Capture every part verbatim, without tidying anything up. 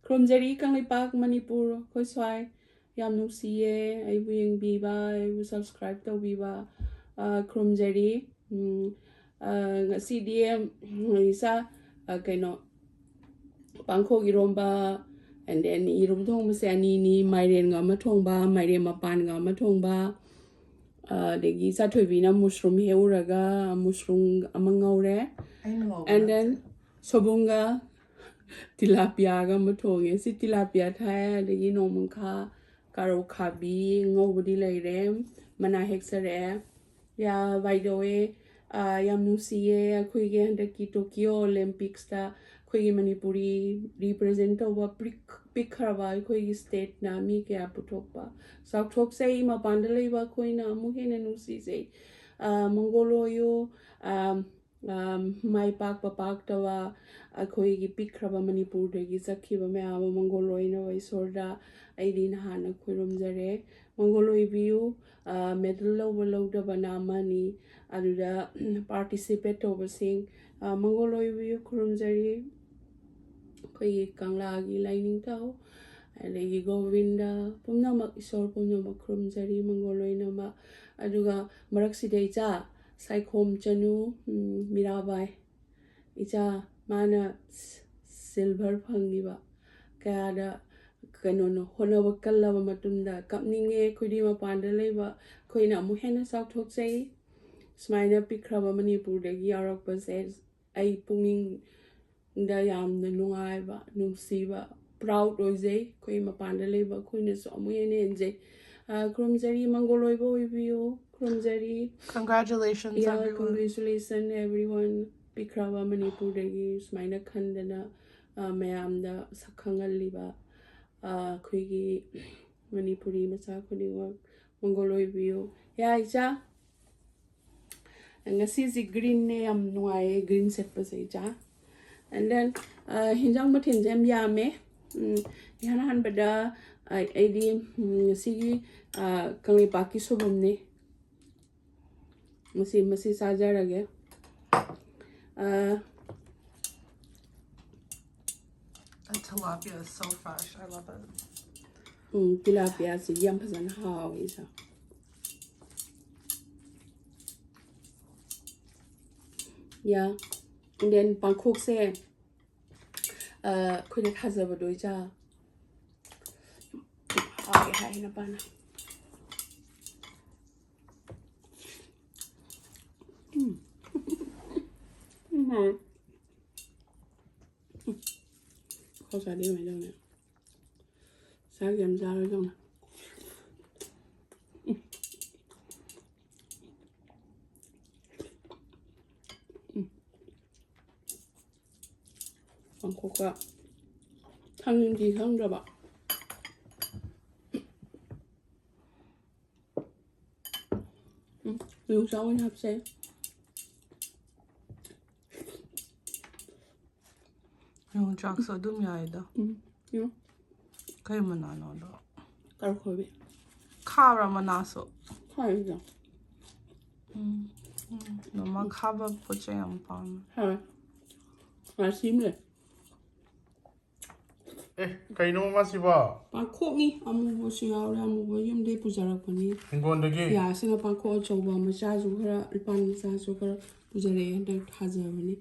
ꯈꯨꯔꯨꯝꯖꯔꯤ ꯀꯪꯂꯩꯄꯥꯛ ꯃꯅꯤꯄꯨꯔ, ꯑꯩꯈꯣꯏ ꯁ꯭ꯋꯥꯏ꯫ ꯌꯥꯝ ꯅꯨꯡꯁꯤꯌꯦ ꯑꯩꯕꯨ ꯌꯦꯡꯕꯤꯕ, ꯑꯩꯕꯨ subscribe ꯇꯧꯕꯤꯕ꯫ ꯑ, ꯈꯨꯔꯨꯝꯖꯔꯤ꯫ ꯎꯝ, ꯑ, ꯉꯁꯤꯗꯤ, ꯎꯝ, ꯏꯆꯥ, ꯑ, ꯀꯩꯅꯣ, ꯄꯥꯡꯈꯣꯛ ꯏꯔꯣꯝꯕ, and then ꯌꯦꯔꯨꯝ ꯊꯣꯡꯕꯁꯦ ꯑꯅꯤꯅꯤ, ꯃꯥꯏꯔꯦꯟꯒ ꯑꯃ ꯊꯣꯡꯕ, ꯃꯥꯏꯔꯦꯟ ꯃꯄꯥꯟꯒ ꯑꯃ ꯊꯣꯡꯕ, ꯑ, ꯑꯗꯒꯤ ꯏꯆꯥ ꯊꯣꯏꯕꯤꯅ mushroom ꯍꯦꯛꯎꯔꯒ mushroom ꯑꯃ ꯉꯧꯔꯦ꯫ ꯑꯩꯅ ꯉꯧꯕ and then ꯅꯠꯇꯦ꯫ ꯁꯣꯏꯕꯨꯝꯒ ꯇꯤꯂꯥꯄꯤꯌꯥꯒ ꯑꯃ ꯊꯣꯡꯉꯦ꯫ ꯁꯤ ꯇꯤꯂꯥꯄꯤꯌꯥ ꯊꯥꯏ, ꯑꯗꯒꯤ ꯅꯣꯡꯃꯪꯈꯥ, ꯀꯥꯔꯣꯠ ꯈꯥꯕꯤ ꯉꯧꯕꯗꯤ ꯂꯩꯔꯦ, ꯃꯅꯥ ꯍꯦꯛꯆꯔꯛꯑꯦ꯫ ꯌꯥ, by the way, ꯑ, ꯌꯥꯝ ꯅꯨꯡꯁꯤꯌꯦ, ꯑꯩꯈꯣꯏꯒꯤ ꯍꯟꯗꯛꯀꯤ Tokyo Olympicsꯇ ꯑꯩꯈꯣꯏꯒꯤ ꯃꯅꯤꯄꯨꯔꯤ represent ꯇꯧꯕ ꯄꯤꯛ-, ꯄꯤꯛꯈ꯭ꯔꯕ ꯑꯩꯈꯣꯏꯒꯤ stateꯅ ꯃꯤ ꯀꯌꯥ ꯄꯨꯊꯣꯛꯄ꯫ ꯆꯥꯎꯊꯣꯛꯆꯩ, ꯃꯄꯥꯟꯗ ꯂꯩꯕ ꯑꯩꯈꯣꯏꯅ ꯑꯃꯨꯛ ꯍꯦꯟꯅ ꯅꯨꯡꯁꯤꯖꯩ꯫ ꯑ, ꯃꯪꯒꯣꯜ ꯑꯣꯏꯌꯨ, ꯑ, ꯑ, ꯃꯥꯏ ꯄꯥꯛꯄ ꯄꯥꯛꯇꯕ ꯑꯩꯈꯣꯏꯒꯤ ꯄꯤꯛꯈ꯭ꯔꯕ ꯃꯅꯤꯄꯨꯔꯗꯒꯤ ꯆꯠꯈꯤꯕ ꯃꯌꯥꯝ ꯑꯃ ꯃꯪꯒꯣꯜ ꯑꯣꯏꯅꯕ ꯏꯁꯣꯔꯗ ꯑꯩꯗꯤ ꯅꯍꯥꯟꯅ ꯈꯨꯔꯨꯝꯖꯔꯦ꯫ ꯃꯪꯒꯣꯜ ꯑꯣꯏꯕꯤꯌꯨ꯫ ꯑ, medal ꯂꯧꯕ ꯂꯧꯗꯕꯅ ꯑꯃꯅꯤ, ꯑꯗꯨꯗ participate ꯇꯧꯕꯁꯤꯡ, ꯑ, ꯃꯪꯒꯣꯜ ꯑꯣꯏꯕꯤꯌꯨ ꯈꯨꯔꯨꯝꯖꯔꯤ꯫ ꯑꯩꯈꯣꯏꯒꯤ ꯀꯪꯂꯥꯒꯤ ꯂꯥꯏꯅꯤꯡꯊꯧ, ꯑꯗꯒꯤ ꯒꯣꯕꯤꯟꯗ, ꯄꯨꯝꯅꯃꯛ, ꯏꯁꯣꯔ ꯄꯨꯝꯅꯃꯛ ꯈꯨꯔꯨꯝꯖꯔꯤ ꯃꯪꯒꯣꯜ ꯑꯣꯏꯅꯃꯛ꯫ ꯑꯗꯨꯒ ꯃꯔꯛꯁꯤꯗ ꯏꯆꯥ ꯁꯥꯏꯈꯣꯝ ꯆꯅꯨ, ꯎꯝ, ꯃꯤꯔꯥꯕꯥꯏ, ꯏꯆꯥ, ꯃꯥꯅ ꯁ-, silver ꯐꯪꯉꯤꯕ ꯀꯌꯥꯗ ꯀꯩꯅꯣꯅꯣ ꯍꯣꯠꯅꯕ ꯀꯜꯂꯕ ꯃꯇꯨꯡꯗ ꯀꯞꯅꯤꯡꯉꯦ꯫ ꯑꯩꯈꯣꯏꯗꯤ ꯃꯄꯥꯟꯗ ꯂꯩꯕ ꯑꯩꯈꯣꯏꯅ ꯑꯃꯨꯛ ꯍꯦꯟꯅ ꯆꯥꯎꯊꯣꯛꯆꯩ꯫ ꯁꯨꯃꯥꯏꯅ ꯄꯤꯛꯈ꯭ꯔꯕ ꯃꯅꯤꯄꯨꯔꯗꯒꯤ ꯌꯥꯎꯔꯛꯄꯁꯦ ꯑꯩ ꯄꯨꯛꯅꯤꯡꯗ ꯌꯥꯝꯅ ꯅꯨꯡꯉꯥꯏꯕ, ꯅꯨꯡꯁꯤꯕ, proud ꯑꯣꯏꯖꯩ꯫ ꯑꯩꯈꯣꯏ ꯃꯄꯥꯟꯗ ꯂꯩꯕ ꯑꯩꯈꯣꯏꯅꯁꯨ ꯑꯃꯨꯛ ꯍꯦꯟꯅ ꯍꯦꯟꯖꯩ꯫ ꯑ, ꯈꯨꯔꯨꯝꯖꯔꯤ, ꯃꯪꯒꯣꯜ ꯑꯣꯏꯕ ꯑꯣꯏꯕꯤꯌꯨ꯫ ꯈꯨꯔꯨꯝꯖꯔꯤ꯫ Congratulations, yeah, everyone. Congratulations, everyone. ꯄꯤꯛꯈ꯭ꯔꯕ ꯃꯅꯤꯄꯨꯔꯗꯒꯤ ꯁꯨꯃꯥꯏꯅ ꯈꯟꯗꯅ, ꯑ, ꯃꯌꯥꯝꯗ ꯁꯛ ꯈꯪꯍꯜꯂꯤꯕ, ꯑ, ꯑꯩꯈꯣꯏꯒꯤ ꯃꯅꯤꯄꯨꯔꯤ ꯃꯆꯥ ꯈꯨꯗꯤꯡꯃꯛ ꯃꯪꯒꯣꯜ ꯑꯣꯏꯕꯤꯌꯨ꯫ ꯌꯥ, ꯏꯆꯥ? ꯉꯁꯤꯁꯤ greenꯅꯦ, ꯌꯥꯝ ꯅꯨꯡꯉꯥꯏꯌꯦ green ꯁꯦꯠꯄꯁꯦ, ꯏꯆꯥ꯫ And then, ꯑ, ꯍꯤꯟꯖꯥꯡ ꯃꯊꯦꯜꯁꯦ ꯌꯥꯝ ꯌꯥꯝꯃꯦ꯫ ꯎꯝ, ꯏꯍꯥꯟ ꯍꯥꯟꯕꯗ, ꯑ, ꯑꯩꯗꯤ, ꯎꯝ, ꯉꯁꯤꯒꯤ, ꯑ, ꯀꯪꯂꯩꯄꯥꯛꯀꯤ ꯁꯣꯏꯕꯨꯝꯅꯦ꯫ ꯃꯁꯤ, ꯃꯁꯤ ꯆꯥꯖꯔꯒꯦ꯫ ꯑ, And tilapia is so fresh. I love it. ꯎꯝ, ꯇꯤꯂꯥꯄꯤꯌꯥꯁꯤꯗꯤ ꯌꯥꯝ ꯐꯖꯅ ꯍꯥꯎꯋꯦ ꯏꯁꯥ꯫ ꯌꯥ꯫ And then ꯄꯥꯡꯈꯣꯛꯁꯦ, ꯑ, ꯑꯩꯈꯣꯏꯅ ꯊꯥꯖꯕꯗꯣ ꯏꯆꯥ꯫ ꯍꯥꯎꯋꯦ ꯍꯥꯏ ꯅꯄꯥꯅ꯫ ꯎꯝ꯫ ꯎꯝ, ꯍꯥꯎꯋꯦ꯫ ꯈꯣꯏ ꯆꯥꯗꯤ ꯀꯃꯥꯏꯅ ꯇꯧꯅꯤ? ꯆꯥꯛ ꯌꯥꯝ ꯆꯥꯔꯣꯏꯗꯧꯅꯤ꯫ ꯄꯥꯡꯈꯣꯛꯀ ꯊꯥꯡꯖꯤꯡꯗꯤ ꯈꯪꯗ꯭ꯔꯕ? ꯎꯝ, ꯌꯣꯡꯆꯥꯛ ꯑꯣꯏꯅ ꯍꯥꯞꯆꯩ꯫ ꯌꯣꯡꯆꯥꯛꯁꯨ ꯑꯗꯨꯝ ꯌꯥꯏꯗ꯫ ꯎꯝ, ꯌꯣ꯫ ꯀꯩ ꯃꯅꯥꯅꯣꯗꯣ? ꯀꯥꯔꯣꯠꯈꯣꯏꯕꯤ꯫ ꯈꯥꯕ꯭ꯔꯥ ꯃꯅꯥꯁꯨ? ꯈꯥꯏꯗ꯫ ꯎꯝ, ꯎꯝ꯫ ꯃꯃꯥ ꯈꯥꯕ ꯄꯣꯠ ꯆꯩ ꯌꯥꯝ ꯄꯥꯝꯃꯦ꯫ ꯍꯥꯎꯋꯦ꯫ ꯉꯥꯁꯤ ꯑꯃ ꯂꯩ꯫ ꯑꯦ, ꯀꯩꯅꯣ ꯃꯁꯤꯕꯣ? ꯄꯥꯡꯈꯣꯛꯅꯤ꯫ ꯑꯃꯨꯕꯁꯨ ꯌꯥꯎꯔꯦ꯫ ꯑꯃꯨꯕ ꯌꯨꯝꯗꯩ ꯄꯨꯖꯔꯛꯄꯅꯤ꯫ ꯍꯤꯡꯒꯣꯜꯗꯒꯤ? ꯌꯥꯁꯤꯅ ꯄꯥꯡꯈꯣꯛ ꯑꯆꯧꯕ, ꯃꯆꯥꯁꯨ ꯈꯔ, ꯂꯨꯄꯥꯟ ꯃꯆꯥꯁꯨ ꯈꯔ ꯄꯨꯖꯔꯛꯑꯦ꯫ ꯍꯟꯗꯛ ꯊꯥꯖꯕꯅꯤ꯫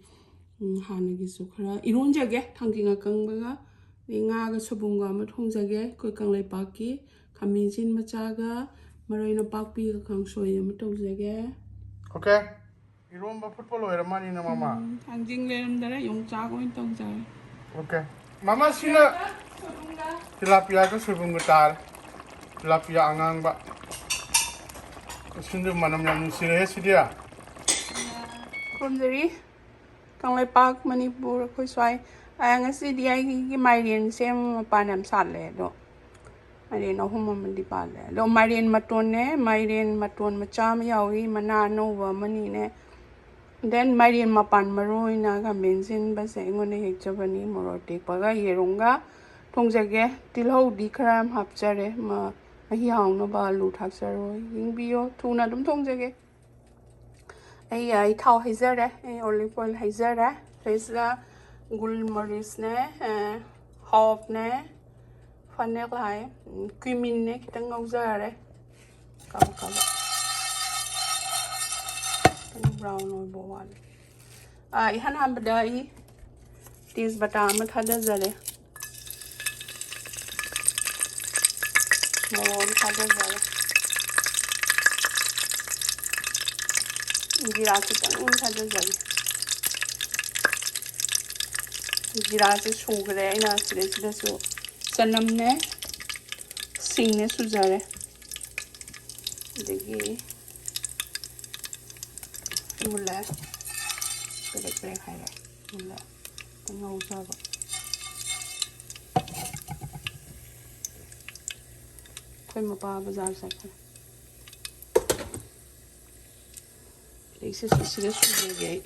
ꯎꯝ, ꯍꯥꯟꯅꯒꯤꯁꯨ ꯈꯔ ꯏꯔꯣꯟꯖꯒꯦ꯫ ꯊꯥꯡꯖꯤꯡ ꯑꯀꯪꯕꯒ, ꯑꯗꯩ ꯉꯥꯒ ꯁꯣꯏꯕꯨꯝꯒ ꯑꯃ ꯊꯣꯡꯖꯒꯦ꯫ ꯑꯩꯈꯣꯏ ꯀꯪꯂꯩꯄꯥꯛꯀꯤ ꯈꯥꯃꯦꯟꯁꯤꯟ ꯃꯆꯥꯒ ꯃꯔꯣꯏ ꯅꯄꯥꯛꯄꯤꯒ ꯀꯥꯡꯁꯣꯏ ꯑꯃ ꯇꯧꯖꯒꯦ꯫ Okay. ꯏꯔꯣꯝꯕ ꯐꯨꯠꯄ ꯂꯣꯏꯔ ꯃꯥꯅꯤꯅ, ꯃꯃꯥ? ꯎꯝ, ꯊꯥꯡꯖꯤꯡ ꯂꯩꯔꯝꯗꯔꯦ, ꯌꯣꯡꯆꯥꯛ ꯑꯣꯏꯅ ꯇꯧꯖꯔꯦ꯫ Okay. ꯃꯃꯥ, ꯁꯤꯅ ꯇꯤꯂꯥꯄꯤꯌꯥꯒ ꯁꯣꯏꯕꯨꯝꯒ ꯇꯥꯔꯦ꯫ ꯇꯤꯂꯥꯄꯤꯌꯥ ꯑꯉꯥꯡꯕ꯫ ꯁꯤꯡꯗꯨ ꯃꯅꯝ ꯌꯥꯝ ꯅꯨꯡꯁꯤꯔꯦꯍꯦ ꯁꯤꯗꯤ꯫ ꯈꯨꯔꯨꯝꯖꯔꯤ꯫ ꯀꯪꯂꯩꯄꯥꯛ, ꯃꯅꯤꯄꯨꯔ, ꯑꯩꯈꯣꯏ ꯁ꯭ꯋꯥꯏ꯫ ꯑ, ꯉꯁꯤꯗꯤ ꯑꯩꯒꯤ ꯃꯥꯏꯔꯦꯟꯁꯦ ꯃꯄꯥꯟ ꯌꯥꯝ ꯁꯥꯠꯂꯦ, ꯑꯗꯣ ꯃꯥꯏꯔꯦꯟ ꯑꯍꯨꯝ ꯑꯃꯗꯤ ꯄꯥꯜꯂꯦ꯫ ꯑꯗꯣ ꯃꯥꯏꯔꯦꯟ ꯃꯇꯣꯟꯅꯦ, ꯃꯥꯏꯔꯦꯟ ꯃꯇꯣꯟ ꯃꯆꯥ ꯑꯃ ꯌꯥꯎꯏ, ꯃꯅꯥ ꯑꯅꯧꯕ ꯑꯃꯅꯤꯅꯦ꯫ Then ꯃꯥꯏꯔꯦꯟ ꯃꯄꯥꯟ ꯃꯔꯨ ꯑꯣꯏꯅ ꯈꯥꯃꯦꯟ ꯁꯤꯟꯕꯁꯦ ꯑꯩꯉꯣꯟꯗ ꯍꯦꯛꯆꯕꯅꯤ꯫ ꯃꯣꯔꯣꯛ ꯑꯇꯦꯛꯄꯒ ꯌꯦꯔꯨꯝꯒ ꯊꯣꯡꯖꯒꯦ꯫ ꯇꯤꯜꯍꯧꯗꯤ ꯈꯔ ꯌꯥꯝ ꯍꯥꯞꯆꯔꯦ, ꯃ-, ꯃꯍꯤ ꯍꯥꯎꯅꯕ ꯑꯂꯨ ꯊꯥꯛꯆꯔꯣꯏ꯫ ꯌꯦꯡꯕꯤꯌꯣ, ꯊꯨꯅ ꯑꯗꯨꯝ ꯊꯣꯡꯖꯒꯦ꯫ ꯑꯩ, ꯑꯩ ꯊꯥꯎ ꯍꯩꯖꯔꯦ, ꯑꯩ olive oil ꯍꯩꯖꯔꯦ꯫ ꯁꯤꯗꯩꯁꯤꯗ ꯒꯨꯜ ꯃꯔꯤꯁꯅꯦ, ꯑꯦ, ꯍꯥꯎꯞꯅꯦ, ꯐꯅꯦꯛ ꯂꯥꯏ, ꯎꯝ, ꯀ꯭ꯌꯨꯃꯤꯟꯅꯦ, ꯈꯤꯇꯪ ꯉꯧꯖꯔꯦ꯫ ꯀꯥꯕꯛ ꯀꯥꯕꯛ꯫ ꯈꯤꯇꯪ ꯕ꯭ꯔꯥꯎꯟ ꯑꯣꯏꯕ ꯋꯥꯠꯂꯦ꯫ ꯑꯥ, ꯏꯍꯥꯟ ꯍꯥꯟꯕꯗ ꯑꯩ ꯇꯦꯖꯄꯇꯥ ꯑꯃ ꯊꯥꯗꯖꯔꯦ꯫ ꯃꯣꯔꯣꯛ ꯑꯃ ꯊꯥꯗꯖꯔꯦ꯫ ꯖꯤꯔꯥ ꯈꯤꯇꯪ ꯊꯥꯗꯖꯔꯦ꯫ ꯖꯤꯔꯥꯁꯦ ꯁꯨꯈ꯭ꯔꯦ꯫ ꯑꯩꯅ ꯁꯤꯗꯩꯁꯤꯗꯁꯨ ꯆꯅꯝꯅꯦ, ꯁꯤꯡꯅꯦ ꯁꯨꯖꯔꯦ꯫ ꯑꯗꯒꯤ ꯃꯨꯜꯂꯦ꯫ ꯄꯦꯔꯦꯛ ꯄꯦꯔꯦꯛ ꯍꯥꯏꯔꯦ꯫ ꯃꯨꯜꯂꯦ꯫ ꯉꯧꯖꯕ꯫ ꯑꯩꯈꯣꯏ ꯃꯄꯥ ꯕꯖꯥꯔ ꯆꯠꯈ꯭ꯔꯦ꯫ ꯑꯩꯁꯦ ꯁꯤꯁꯤꯒ ꯁꯨꯖꯒꯦ ꯑꯩ꯫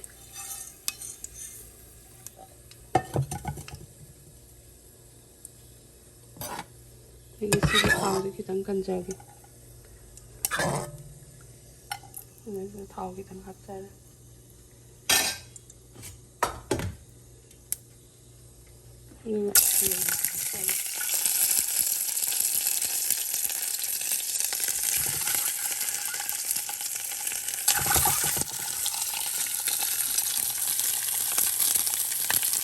ꯑꯩꯒꯤ ꯁꯤꯒꯤ ꯊꯥꯎꯁꯦ ꯈꯤꯇꯪ ꯀꯟꯖꯒꯦ꯫ ꯑꯗꯨꯗ ꯊꯥꯎ ꯈꯤꯇꯪ ꯍꯥꯞꯆꯔꯦ꯫ ꯑꯗꯨꯒ ꯌꯦꯔꯨꯝ ꯍꯥꯞꯆꯔꯦ꯫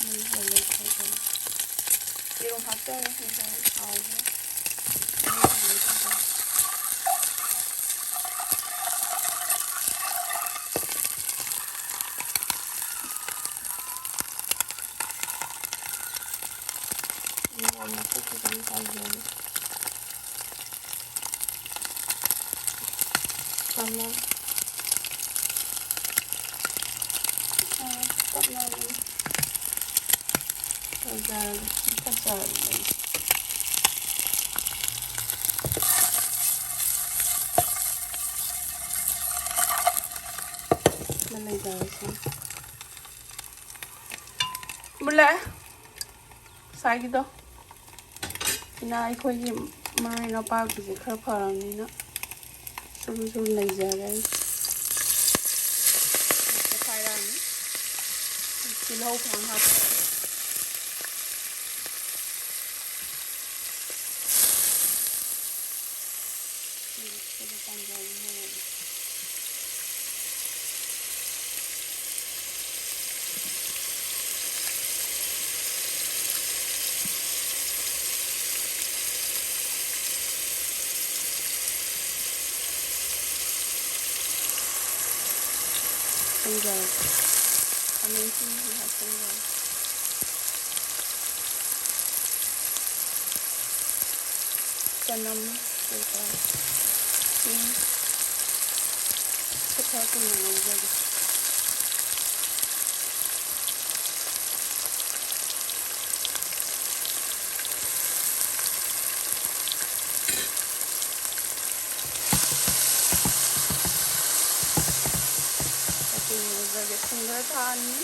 ꯃꯩꯁꯦ ꯂꯩꯈꯠꯂꯒ ꯌꯦꯔꯨꯝ ꯍꯥꯞꯆꯔꯦ꯫ ꯉꯁꯥꯏ ꯊꯥꯎꯁꯦ ꯃꯩ ꯂꯩꯈꯠꯂꯒ ꯃꯣꯔꯣꯛ ꯃꯀꯨꯞ ꯈꯤꯇꯪ ꯆꯥꯏꯖꯔꯦ꯫ ꯆꯅꯝ꯫ ꯑꯥ, ꯇꯞꯅ ꯑꯗꯨꯝ ꯇꯧꯖꯔꯒꯦ꯫ ꯃꯨꯊꯠꯆꯔꯒꯦ ꯃꯩꯁꯦ꯫ ꯁꯤꯗ ꯂꯩꯖꯔꯁꯤꯅꯤ꯫ ꯃꯨꯜꯂꯛꯑꯦ꯫ ꯉꯁꯥꯏꯒꯤꯗꯣ꯫ ꯏꯅꯥ ꯑꯩꯈꯣꯏꯒꯤ ꯃꯔꯣꯏ ꯅꯄꯥꯛꯄꯤꯁꯦ ꯈꯔ ꯐꯔꯕꯅꯤꯅ ꯁꯨꯔꯨ ꯁꯨꯔꯨ ꯅꯩꯖꯔꯦ꯫ ꯇꯣꯈꯥꯏꯔꯛꯑꯅꯤ꯫ ꯇꯤꯜꯍꯧ ꯈꯤꯇꯪ ꯍꯥꯞꯆꯔꯒꯦ꯫ ꯊꯣꯡꯖꯔꯒꯦ꯫ ꯈꯥꯃꯦꯟ ꯑꯁꯤꯟꯕꯁꯤ ꯍꯥꯞꯆꯤꯟꯖꯔꯒꯦ꯫ ꯆꯅꯝ ꯀꯩꯀꯥ ꯁꯤ ꯈꯔ ꯀꯨꯏꯅ ꯉꯧꯖꯒꯦ꯫ ꯈꯔ ꯀꯨꯏꯅ ꯉꯧꯖꯒꯦ꯫ ꯊꯨꯝ ꯈꯔ ꯊꯥꯛꯑꯅꯤ꯫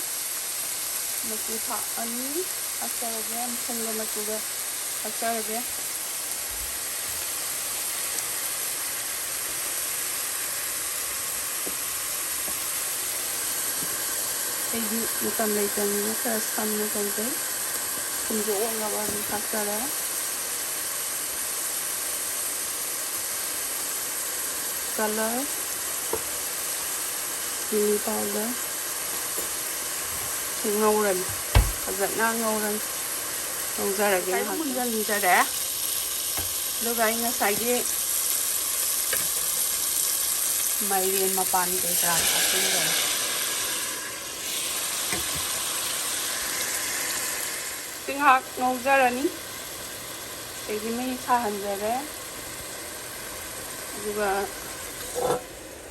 ꯃꯆꯨ ꯊꯥꯛꯑꯅꯤ꯫ ꯍꯥꯞꯆꯔꯒꯦ꯫ ꯊꯨꯝꯒ ꯃꯆꯨꯒ ꯍꯥꯞꯆꯔꯒꯦ꯫ ꯑꯩꯗꯤ ꯃꯇꯝ ꯂꯩꯇꯕꯅꯤꯅ ꯈꯔ ꯁꯝꯅ ꯇꯧꯖꯩ꯫ ꯊꯨꯝꯁꯨ ꯑꯣꯛꯅꯕ ꯑꯗꯨꯝ ꯊꯥꯛꯆꯔꯦ꯫ Colour, chilli powder, ꯁꯤ ꯉꯧꯔꯅꯤ꯫ ꯐꯖꯅ ꯉꯧꯔꯅꯤ꯫ ꯉꯧꯖꯔꯒꯦ ꯉꯥꯏꯍꯥꯛꯇꯪ꯫ ꯃꯨꯟꯖꯟꯖꯔꯦ꯫ ꯑꯗꯨꯒ ꯑꯩ ꯉꯁꯥꯏꯒꯤ ꯃꯥꯏꯔꯦꯟ ꯃꯄꯥꯟ ꯀꯩꯀꯥ ꯍꯥꯞꯆꯤꯟꯖꯔꯦ꯫ ꯁꯤ ꯉꯥꯏꯍꯥꯛ ꯉꯧꯖꯔꯅꯤ꯫ ꯑꯗꯒꯤ ꯃꯩ ꯁꯥꯍꯟꯖꯔꯦ꯫ ꯑꯗꯨꯒ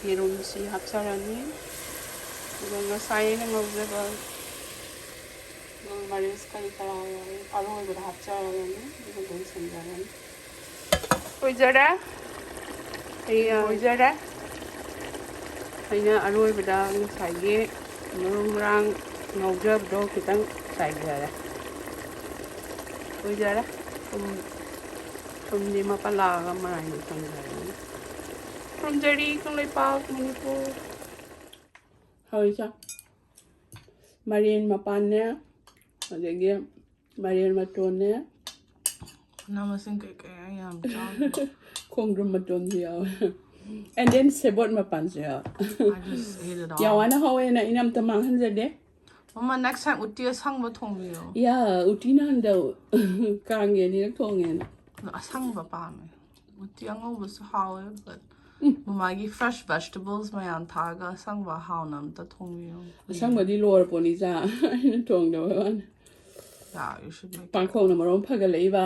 ꯌꯦꯔꯨꯝꯁꯤ ꯍꯥꯞꯆꯔꯅꯤ꯫ ꯑꯗꯨꯒ ꯉꯁꯥꯏ ꯑꯩꯅ ꯉꯧꯖꯕ ꯒꯣꯜ ꯃꯔꯤꯁ ꯀꯔꯤ ꯀꯔꯥ ꯑꯔꯣꯏꯕꯗ ꯍꯥꯞꯆꯔꯅꯤ꯫ ꯑꯗꯨꯒ ꯂꯣꯏꯁꯤꯟꯖꯔꯅꯤ꯫ ꯂꯣꯏꯖꯔꯦ꯫ ꯑꯩ ꯂꯣꯏꯖꯔꯦ꯫ ꯑꯩꯅ ꯑꯔꯣꯏꯕꯗ ꯉꯁꯥꯏꯒꯤ ꯃꯔꯨ ꯃꯔꯥꯡ ꯉꯧꯖꯕꯗꯣ ꯈꯤꯇꯪ ꯆꯥꯏꯕꯤꯔꯦ꯫ ꯂꯣꯏꯖꯔꯦ꯫ ꯊꯨꯝ, ꯊꯨꯝꯗꯤ ꯃꯄꯥꯜ ꯂꯥꯛꯑꯒ ꯃꯔꯥꯏꯅ ꯊꯝꯖꯔꯅꯤ꯫ ꯈꯨꯔꯨꯝꯖꯔꯤ ꯀꯪꯂꯩꯄꯥꯛ ꯃꯅꯤꯄꯨꯔ꯫ ꯍꯧꯖꯤꯛꯁꯦ ꯃꯥꯏꯔꯦꯟ ꯃꯄꯥꯟꯅꯦ, ꯑꯗꯒꯤ ꯃꯥꯏꯔꯦꯟ ꯃꯇꯣꯟꯅꯦ꯫ ꯃꯅꯥ ꯃꯁꯤꯡ ꯀꯩꯀꯩ ꯌꯥꯝ ꯆꯥꯎꯅ꯫ ꯈꯣꯡꯗ꯭ꯔꯨꯝ ꯃꯇꯣꯟꯁꯨ ꯌꯥꯎꯋꯦ꯫ And then ꯁꯦꯕꯣꯠ ꯃꯄꯥꯟꯁꯨ ꯌꯥꯎ꯫ I just ate it all. ꯌꯥꯝ ꯋꯥꯅ ꯍꯧꯋꯦꯅ ꯑꯩꯅ ꯑꯝꯇ ꯃꯥꯡꯍꯟꯖꯗꯦ꯫ ꯃꯃꯥ, next time ꯎꯇꯤ ꯑꯁꯪꯕ ꯊꯣꯡꯕꯤꯌꯣ. ꯌꯥ, ꯎꯇꯤꯅ ꯍꯟꯗꯛ ꯀꯥꯡꯒꯤ ꯑꯅꯤꯔꯛ ꯊꯣꯡꯉꯦꯅ꯫ ꯑꯁꯪꯕ ꯄꯥꯝꯃꯦ. ꯎꯇꯤ ꯑꯉꯧꯕꯁꯨ ꯍꯥꯎꯋꯦ, but ꯃꯃꯥꯒꯤ fresh vegetables ꯃꯌꯥꯝ ꯊꯥꯛꯑꯒ ꯑꯁꯪꯕ ꯍꯥꯎꯅ ꯑꯝꯇ ꯊꯣꯡꯕꯤꯌꯣ. ꯑꯁꯪꯕꯗꯤ ꯂꯣꯏꯔ ꯄꯣꯠꯅꯤꯗ, ꯑꯩꯅ ꯊꯣꯡꯗꯕ ꯋꯥꯅꯤ꯫ Yeah, you should make it. ꯄꯥꯡꯈꯣꯛꯅ ꯃꯔꯣꯝ ꯐꯒꯠꯂꯛꯏꯕ꯫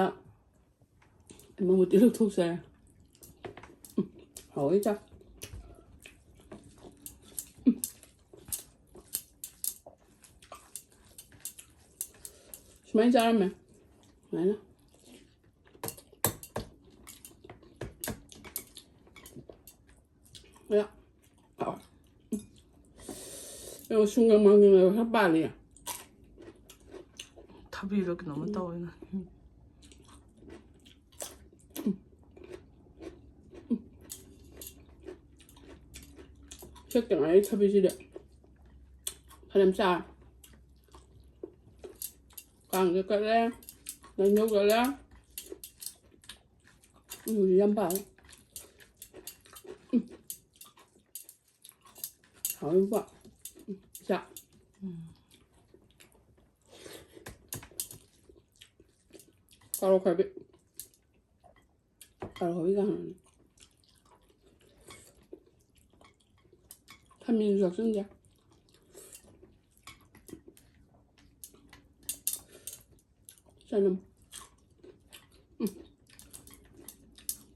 ꯃꯃꯨꯠꯇꯤ ꯂꯧꯊꯣꯛꯆꯔꯦ꯫ ꯎꯝ, ꯍꯥꯎꯋꯤ ꯆꯥꯛ꯫ ꯎꯝ꯫ ꯁꯨꯃꯥꯏꯅ ꯆꯥꯔꯝꯃꯦ꯫ ꯁꯨꯃꯥꯏꯅ꯫ ꯌꯥ꯫ ꯍꯥꯎꯋꯦ꯫ ꯎꯝ꯫ ꯌꯥꯝ ꯁꯨꯡꯒ ꯃꯥꯡꯒ ꯈꯔ ꯄꯥꯜꯂꯤ꯫ ꯊꯕꯤꯔꯣ ꯀꯩꯅꯣꯝꯃ ꯇꯧꯋꯦꯅ. ꯁꯦꯠꯇ ꯉꯥꯏꯔꯤ ꯊꯕꯤꯁꯤꯗ꯫ ꯐꯅꯌꯥꯝ ꯆꯥꯔꯦ꯫ ꯀꯥꯡꯁꯨ ꯀꯠꯂꯦ꯫ ꯂꯥꯏꯅꯧ ꯀꯠꯂꯦ꯫ ꯎꯝ, ꯌꯥꯝ ꯄꯥꯜꯂꯦ꯫ ꯎꯝ꯫ ꯍꯥꯎꯋꯤꯀꯣ꯫ ꯎꯝ, ꯆꯥ꯫ ꯀꯥꯔꯣꯠ ꯈꯥꯕꯤ꯫ ꯀꯥꯔꯣꯠ ꯈꯥꯕꯤ ꯀꯥꯡꯍꯧꯅꯤ꯫ ꯊꯥꯡꯖꯤꯡꯁꯨ ꯌꯥꯛꯁꯟꯁꯦ꯫ ꯆꯅꯝ꯫ ꯎꯝ꯫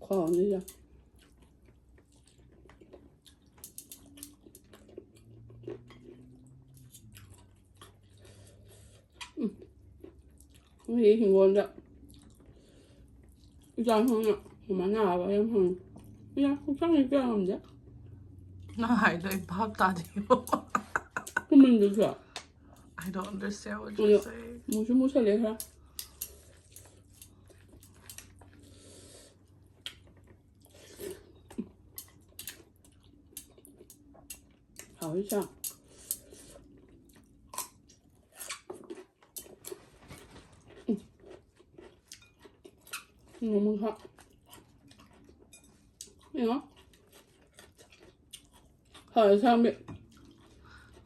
ꯈ꯭ꯋꯥꯎꯅꯤꯗ꯫ ꯎꯝ꯫ ꯃꯣꯏꯒꯤ ꯍꯤꯡꯒꯣꯜꯗ ꯏꯆꯥ ꯏꯁꯨꯅ ꯃꯃꯥ ꯅꯥꯕ ꯌꯥꯝ ꯍꯪꯉꯤ꯫ ꯏꯆꯥ ꯍꯛꯆꯥꯡꯁꯦ ꯀꯌꯥ ꯉꯝꯗꯦ꯫ ꯅꯪ ꯍꯥꯏꯗꯣ ꯑꯩ ꯚꯥꯞ ꯇꯥꯗꯦ. ꯀꯨꯝꯍꯟꯗꯁꯨ꯫ I don't understand what ꯑꯗꯣ you're saying. ꯃꯨꯁꯨ ꯃꯨꯁꯜꯂꯦ ꯈꯔ꯫ ꯍꯥꯎꯋꯤ ꯆꯥꯛ꯫ ꯎꯝ꯫ ꯅꯣꯡꯃꯪꯈꯥ꯫ ꯌꯦꯡꯉꯣ꯫ ꯍꯣꯏ, ꯑꯁꯥꯡꯕꯤ꯫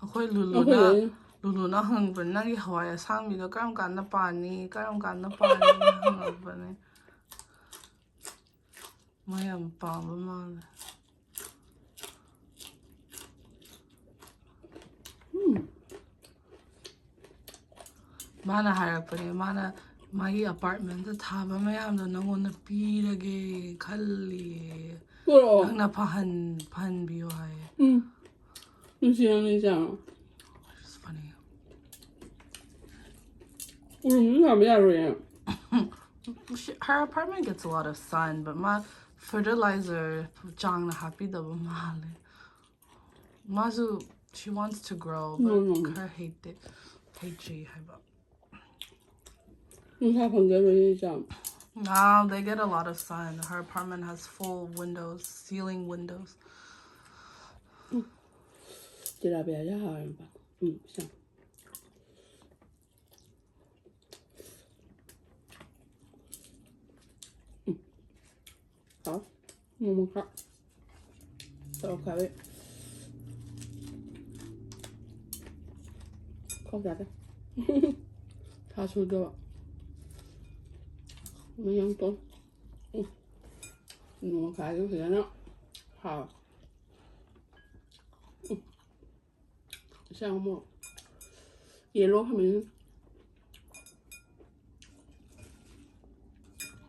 ꯑꯩꯈꯣꯏ ꯂꯨꯂꯨꯅ ꯑꯩꯈꯣꯏ ꯂꯨꯂꯨꯅ ꯍꯪꯉꯛꯄꯅꯦ, "ꯅꯪꯒꯤ ꯍꯋꯥꯏ ꯑꯁꯥꯡꯕꯤꯗꯣ ꯀꯔꯝ ꯀꯥꯟꯗ ꯄꯥꯟꯅꯤ? ꯀꯔꯝ ꯀꯥꯟꯗ ꯄꯥꯟꯅꯤ?" ꯍꯪꯉꯛꯄꯅꯦ꯫ ꯃꯥ ꯌꯥꯝ ꯄꯥꯝꯕ ꯃꯥꯜꯂꯦ꯫ ꯃꯥꯅ ꯍꯥꯏꯔꯛꯄꯅꯦ, ꯃꯥꯅ ꯃꯥꯒꯤ apartmentꯇ ꯊꯥꯕ ꯃꯌꯥꯝꯗꯣ ꯅꯪꯉꯣꯟꯗ ꯄꯤꯔꯒꯦ ꯈꯜꯂꯤ, ꯄꯨꯔꯛꯑꯣ꯫ ꯅꯪꯅ ꯐꯍꯟ ꯐꯍꯟꯕꯤꯌꯣ ꯍꯥꯏꯌꯦ꯫ ꯎꯝ꯫ ꯅꯨꯡꯁꯤ ꯌꯥꯝ ꯅꯨꯡꯁꯤ ꯌꯥꯝ꯫ It's funny. ꯎꯔꯨꯝꯁꯨ ꯊꯥꯕ ꯌꯥꯔꯣꯏꯌꯦ꯫ She, her apartment gets a lot of sun, but ꯃꯥ fertilizer ꯆꯥꯡꯅ ꯍꯥꯞꯄꯤꯗꯕ ꯃꯥꯜꯂꯦ꯫ ꯃꯥꯁꯨ, she wants to grow, but No, no, no. ꯈꯔ ꯍꯩꯇꯦ, ꯍꯩꯇ꯭ꯔꯤ ꯍꯥꯏꯕ꯫ ꯅꯨꯡꯁꯥ ꯐꯪꯗꯕꯅꯤ ꯆꯥ꯫ No, they get a lot of sun. Her apartment has full windows, ceiling windows. ꯇꯤꯂꯥꯄꯤꯌꯥꯁꯦ ꯍꯥꯎꯋꯦꯕ꯫ ꯎꯝ, ꯁꯥ꯫ ꯎꯝ꯫ ꯍꯥꯎ꯫ ꯅꯣꯡꯃ ꯈꯔ ꯇꯧꯔꯛꯈ꯭ꯔꯦ꯫ ꯈꯣꯡ ꯌꯥꯗꯦ꯫ ꯊꯥ ꯁꯨꯗꯕ꯫ ꯃꯌꯥꯡ ꯇꯣꯟ꯫ ꯎꯝ꯫ ꯅꯣꯡꯃ ꯈꯥꯏꯗꯣ ꯐꯖꯅ ꯍꯥꯎꯋꯦ꯫ ꯎꯝ꯫ ꯏꯆꯥ ꯑꯃꯨꯛ yellow ꯈꯥꯃꯦꯟ꯫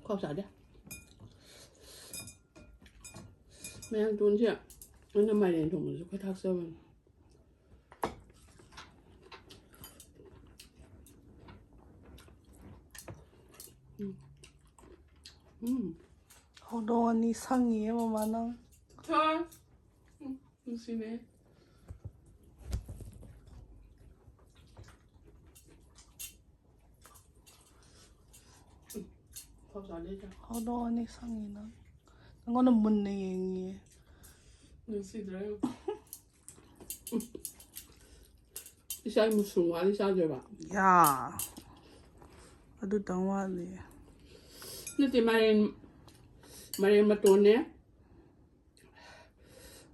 ꯈꯣꯛ ꯆꯥꯗꯦ꯫ ꯃꯌꯥꯡ ꯇꯣꯟꯁꯦ ꯑꯩꯅ ꯃꯥꯏꯔꯦꯟ ꯊꯣꯡꯕꯗꯁꯨ ꯈꯔ ꯊꯥꯛꯆꯕꯅꯤ꯫ ꯎꯝ꯫ ꯎꯝ꯫ ꯍꯧꯗꯣꯡ ꯑꯅꯤ ꯁꯪꯉꯤꯌꯦ ꯃꯃꯥꯅ꯫ ꯊꯣꯏ꯫ ꯎꯝ, ꯅꯨꯡꯁꯤꯅꯦ꯫ ꯎꯝ, ꯐꯥꯎ ꯆꯥꯗꯦ ꯆꯥ꯫ ꯍꯧꯗꯣꯡ ꯑꯅꯤ ꯁꯪꯉꯤ ꯅꯪ꯫ ꯅꯪꯉꯣꯟꯗ ꯃꯨꯟꯅ ꯌꯦꯡꯉꯤꯌꯦ꯫ ꯅꯨꯡꯁꯤꯗ꯭ꯔꯥ ꯌꯦꯡꯉꯨ꯫ ꯏꯆꯥꯒꯤ ꯃꯨꯁꯨꯡ ꯋꯥꯠꯂꯤ ꯆꯥꯗꯣꯏꯕ꯫ ꯌꯥ꯫ ꯑꯗꯨꯇꯪ ꯋꯥꯠꯂꯤ꯫ ꯅꯠꯇꯦ, ꯃꯥꯏꯔꯦꯟ, ꯃꯥꯏꯔꯦꯟ ꯃꯇꯣꯟꯅꯦ꯫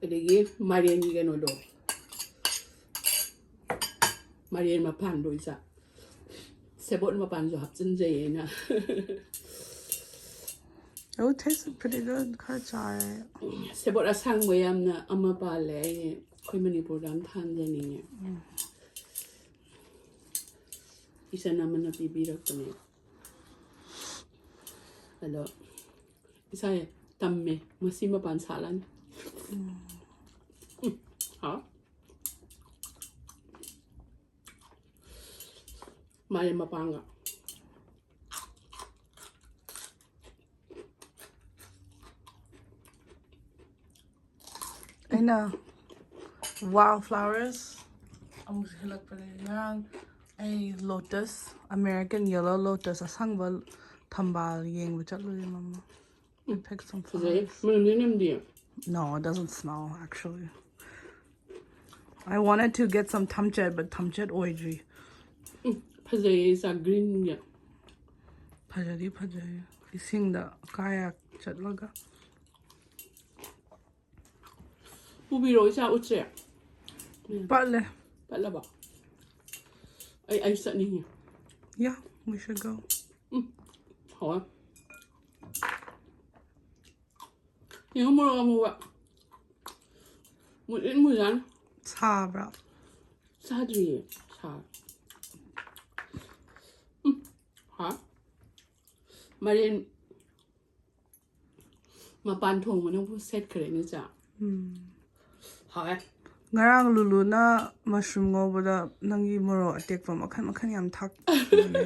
ꯑꯗꯒꯤ ꯃꯥꯏꯔꯦꯟꯒꯤ ꯀꯩꯅꯣꯗꯣ, ꯃꯥꯏꯔꯦꯟ ꯃꯄꯥꯟꯗꯣ ꯏꯆꯥ, ꯁꯦꯕꯣꯠ ꯃꯄꯥꯟꯁꯨ ꯍꯥꯞꯆꯤꯟꯖꯩꯌꯦ ꯑꯩꯅ꯫ Oh, it tasted pretty good. ꯈꯔ ꯆꯥꯔꯦ꯫ ꯁꯦꯕꯣꯠ ꯑꯁꯥꯡꯕ ꯌꯥꯝꯅ ꯑꯃ ꯄꯥꯜꯂꯦ꯫ ꯑꯩ ꯑꯩꯈꯣꯏ ꯃꯅꯤꯄꯨꯔꯗ ꯑꯃ ꯊꯥꯍꯟꯖꯅꯤꯡꯉꯦ꯫ ꯏꯆꯟ ꯑꯃꯅ ꯄꯤꯕꯤꯔꯛꯄꯅꯦ꯫ ꯑꯗꯣ ꯏꯁꯥ ꯇꯝꯃꯦ, ꯃꯁꯤ ꯃꯄꯥꯟ ꯁꯥꯠꯂꯅꯤ꯫ ꯎꯝ, ꯍꯥꯎ꯫ ꯃꯥꯏꯔꯦꯟ ꯃꯄꯥꯟꯒ꯫ ꯑꯩꯅ wild flowers ꯑꯃꯨꯛꯁꯨ ꯍꯦꯜꯂꯛꯄꯅꯦ꯫ ꯉꯔꯥꯡ ꯑꯩ lotus, American yellow lotus ꯑꯁꯪꯕ ꯊꯝꯕꯥꯜ ꯌꯦꯡꯕ ꯆꯠꯂꯨꯔꯦ, ꯃꯃꯥ꯫ I picked some ꯐꯖꯩ꯫ flowers. ꯃꯅꯝꯗꯤ ꯅꯝꯗꯤꯌꯦ꯫ No, it doesn't smell, actually. I wanted to get some ꯊꯝꯆꯦꯠ, but ꯊꯝꯆꯦꯠ ꯑꯣꯏꯗ꯭ꯔꯤ꯫ ꯎꯝ, ꯐꯖꯩꯌꯦ ꯏꯆꯥ, greenꯒꯤ꯫ ꯐꯖꯗꯤ ꯐꯖꯩ꯫ ꯏꯁꯤꯡꯗ ꯀꯥꯌꯥ ꯆꯠꯂꯒ꯫ ꯄꯨꯕꯤꯔꯛꯑꯣ ꯏꯆꯥ, ꯎꯠꯁꯦ꯫ ꯄꯠꯂꯦ꯫ ꯄꯠꯂꯕꯣ? ꯑꯩ, ꯑꯩ ꯆꯠꯅꯤꯡꯉꯦ꯫ Yeah, we should go. ꯍꯥꯎꯋꯦ꯫ ꯌꯦꯡꯉꯨ, ꯃꯣꯔꯣꯛ ꯑꯃꯨꯕ꯫ ꯃꯨꯠꯂꯤ ꯃꯨꯖꯥꯟ꯫ ꯁꯥꯕ꯭ꯔꯥ? ꯆꯥꯗ꯭ꯔꯤꯌꯦ꯫ ꯁꯥ꯫ ꯎꯝ꯫ ꯍꯥ? ꯃꯥꯏꯔꯦꯟ ꯃꯄꯥꯟ ꯊꯣꯡꯕꯅꯕꯨ ꯁꯦꯠꯈ꯭ꯔꯦꯅꯦ ꯆꯥ꯫ ꯎꯝ꯫ ꯍꯥꯎꯋꯦ꯫ ꯉꯔꯥꯡ ꯂꯨꯂꯨꯅ mushroom ꯉꯧꯕꯗ ꯅꯪꯒꯤ ꯃꯣꯔꯣꯛ ꯑꯇꯦꯛꯄ ꯃꯈꯜ ꯃꯈꯜ ꯌꯥꯝ ꯊꯥꯛꯈꯤꯕꯅꯦ꯫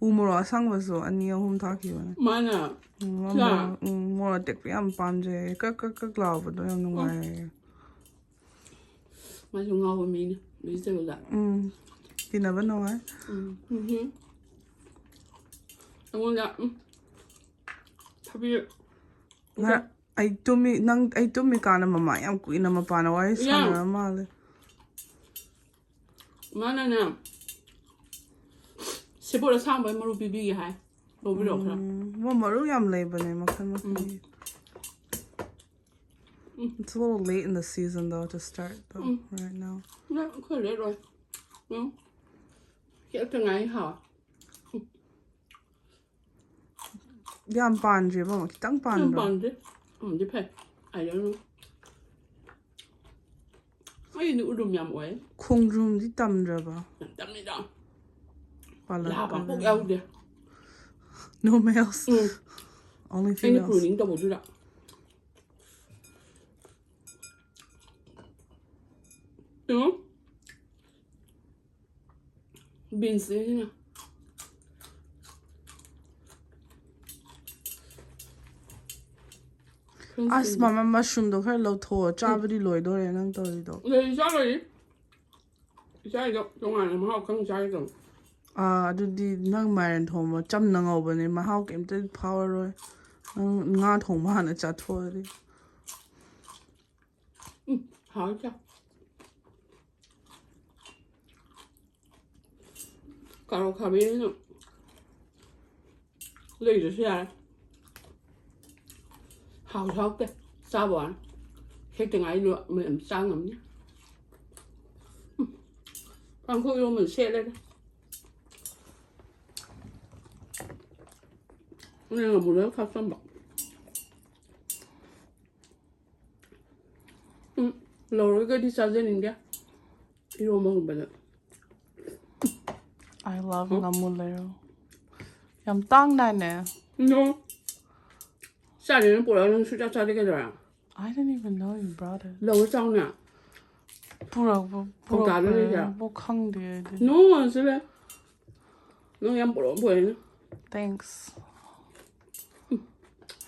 ꯎ ꯃꯣꯔꯣꯛ ꯑꯁꯪꯕꯁꯨ ꯑꯅꯤ ꯑꯍꯨꯝ ꯊꯥꯛꯈꯤꯕꯅꯦ꯫ ꯃꯥꯅ ꯎꯝ, ꯃꯥ ꯆꯥ꯫ ꯃꯣꯔꯣꯛ, ꯎꯝ, ꯃꯣꯔꯣꯛ ꯑꯇꯦꯛꯄ ꯌꯥꯝ ꯄꯥꯝꯖꯩ꯫ ꯀꯛ ꯀꯛ ꯀꯛ ꯂꯥꯎꯕꯗꯣ ꯌꯥꯝ ꯅꯨꯡꯉꯥꯏꯌꯦ꯫ ꯃꯥꯁꯨ ꯉꯥꯎꯕ ꯃꯤꯅꯦ vegetableꯗ꯫ ꯎꯝ, ꯇꯤꯟꯅꯕ ꯅꯨꯡꯉꯥꯏ꯫ ꯎꯝ꯫ ꯎꯝ꯫ ꯑꯩꯉꯣꯟꯗ ꯎꯝ꯫ ꯊꯕꯤ꯫ ꯉꯔꯥꯡ ꯑꯩ ꯇꯨꯝꯃꯤ, ꯅꯪ, ꯑꯩ ꯇꯨꯝꯃꯤꯀꯥꯟꯗ ꯃꯃꯥ ꯌꯥꯝ ꯀꯨꯏꯅ ꯃꯄꯥꯟꯗ ꯋꯥꯔꯤ ꯌꯥꯝ꯫ ꯁꯥꯟꯅꯔ ꯃꯥꯜꯂꯦ꯫ ꯃꯥꯅꯅꯦ ꯁꯦꯕꯣꯠ ꯑꯁꯥꯡꯕꯒꯤ ꯃꯔꯨ ꯄꯤꯕꯤꯒꯦ ꯍꯥꯏ꯫ ꯂꯧꯕꯤꯔꯛꯑꯣ ꯈꯔ꯫ ꯎꯝ, ꯃꯣꯏ ꯃꯔꯨ ꯌꯥꯝ ꯂꯩꯕꯅꯦ ꯃꯈꯜ ꯃꯈꯜꯒꯤ꯫ It's a little late in the season though to start though right now. ꯅꯪ ꯑꯩꯈꯣꯏ ꯂꯩꯔꯣꯏ. ꯎꯝ. ꯍꯦꯛꯇ ꯉꯥꯏ ꯍꯥꯎ. ꯌꯥꯝ ꯄꯥꯟꯗ꯭ꯔꯤꯕ ꯑꯃ, ꯈꯤꯇꯪ ꯌꯥꯝ ꯄꯥꯟꯕ꯭ꯔꯣ? ꯄꯥꯟꯗꯦ. ꯑꯃꯗꯤ ꯐꯩ. ꯑꯩꯗꯤ ꯎꯔꯨꯝ ꯌꯥꯝ ꯑꯣꯏ. ꯈꯣꯡꯗ꯭ꯔꯨꯝꯗꯤ ꯇꯝꯗ꯭ꯔꯕ? ꯌꯥꯝ ꯇꯝꯃꯤꯗ. ꯄꯥꯜꯂꯛ- ꯂꯥꯕ ꯑꯃꯐꯥꯎ ꯌꯥꯎꯗꯦ. No males. ꯎꯝ. Only ꯑꯩꯅ females. Pruning ꯇꯧꯕꯗꯨꯗ. ꯎꯝ. Beans ꯅꯤꯅ. ꯑꯁ, ꯃꯃꯥ, mushroomꯗꯣ ꯈꯔ ꯂꯧꯊꯣꯛꯑꯣ꯫ ꯆꯥꯕꯗꯤ ꯂꯣꯏꯗꯣꯔꯦ ꯅꯪ ꯇꯧꯔꯤꯗꯣ꯫ ꯂꯩ ꯆꯥꯔꯣꯏ꯫ ꯏꯆꯥꯒꯤꯗꯣ ꯇꯣꯉꯥꯟꯅ ꯃꯍꯥꯎ ꯈꯪ ꯆꯥꯒꯦ ꯇꯧꯅꯤ꯫ ꯑꯥ, ꯑꯗꯨꯗꯤ ꯅꯪ ꯃꯥꯏꯔꯦꯟ ꯊꯣꯡꯕ ꯆꯝꯅ ꯉꯧꯕꯅꯦ, ꯃꯍꯥꯎ ꯀꯩꯝꯇ ꯐꯥꯎꯔꯔꯣꯏ꯫ ꯅꯪ ꯉꯥ ꯊꯣꯡꯕ ꯍꯥꯟꯅ ꯆꯥꯊꯣꯛꯑꯗꯤ꯫ ꯎꯝ, ꯍꯥꯎꯋꯤ ꯆꯥ꯫ ꯀꯥꯔꯣꯠ ꯈꯥꯕꯤꯁꯤꯅ ꯂꯩꯗ꯭ꯔꯁꯨ ꯌꯥꯔꯦ꯫ ꯍꯥꯎꯁꯨ ꯍꯥꯎꯇꯦ꯫ ꯆꯥꯕ ꯋꯥꯅꯤ꯫ ꯍꯦꯛꯇ ꯉꯥꯏ ꯂꯣ-, ꯃꯌꯥꯝ ꯆꯥ ꯉꯝꯅꯤ꯫ ꯎꯝ꯫ ꯄꯥꯡꯈꯣꯛ ꯏꯔꯣꯝꯕꯅ ꯁꯦꯠꯂꯦꯗ꯫ ꯅꯪ ꯑꯃꯨꯛ ꯂꯣꯏ ꯈꯥꯛꯆꯟꯕ꯫ ꯎꯝ, ꯂꯧꯔꯒꯗꯤ ꯆꯥꯖꯅꯤꯡꯗꯦ꯫ ꯏꯔꯣꯝꯕꯒꯨꯝꯕꯗ꯫ I love ꯉꯥꯃꯨ ꯂꯩꯔꯨ꯫ ꯌꯥꯝ ꯇꯥꯡꯗꯥꯏꯅꯦ? No. ꯆꯥꯗꯦ, ꯅꯪ ꯄꯨꯔꯛꯑ ꯅꯪ ꯁꯨꯡꯆꯥ ꯆꯥꯗꯦ ꯀꯩꯗꯧꯔꯦ? I didn't even know you brought it. ꯂꯧꯔ ꯆꯥꯎꯅ꯫ ꯄꯨꯔꯛꯄ ꯀꯧꯇꯥꯗ ꯂꯩꯖꯥ? ꯄꯨꯔꯛꯄꯕꯨ ꯈꯪꯗꯦ ꯑꯩꯗꯤ꯫ No, ꯁꯤꯂꯦ꯫ ꯅꯪ ꯌꯥꯝ ꯄꯨꯔꯛꯑ ꯄꯨꯔꯛꯑꯦꯅ꯫ Thanks.